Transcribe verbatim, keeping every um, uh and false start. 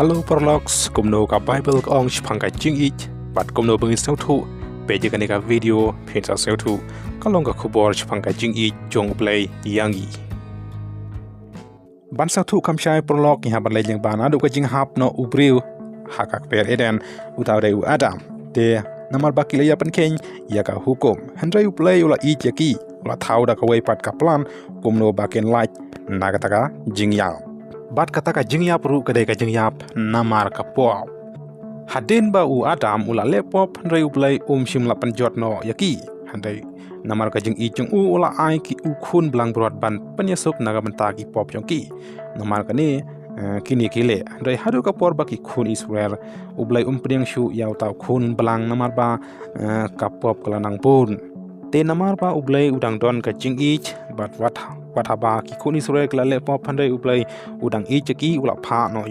Hello paralok, kumno ka Baibl ka ong shaphang ka jingïeit, bad kumno ba ngin sngewthuh? Peit ïa kane ka video phin sa sngewthuh. Ka long ka khubor shaphang ka jingïeit jong U Blei ïa ngi. Ban sngewthuh kham shai paralok, ngi hap ban leit lyngba naduh ka jinghap noh u briew ha ka kper Eden, uta u dei u Adam. Te namar ba ki la ïapynkheiñ ïa ka hukum, hynrei U Blei u la ïeit ïa ki, u la thaw da kawei pat ka plan kumno ba kin lait na kata ka jingïap. Bad kata ka jingïap ruh ka dei ka jingïap namar ka pop. Hadien ba u Adam u la leh pop, hynrei U Blei um shym la pynjot noh ïa ki. Hynrei namar ka jingïeit jong u, u la ai ki u khun blang brot ban pynïasuk na ka bynta ki pop jong ki. Namar kane, eh, kine ki leh. Hynrei haduh ka por ba ki khun Israel, U Blei um pdiang shuh ïa uta u khun blang namar ba, eh, ka pop ka la nang bun. Te namar ba U Blei u dang don ka jingïeit, bad wat, wat haba ki khun Israel ki la leh pop, hynrei U Blei u dang ïeit ïa ki, u la phah noh ïa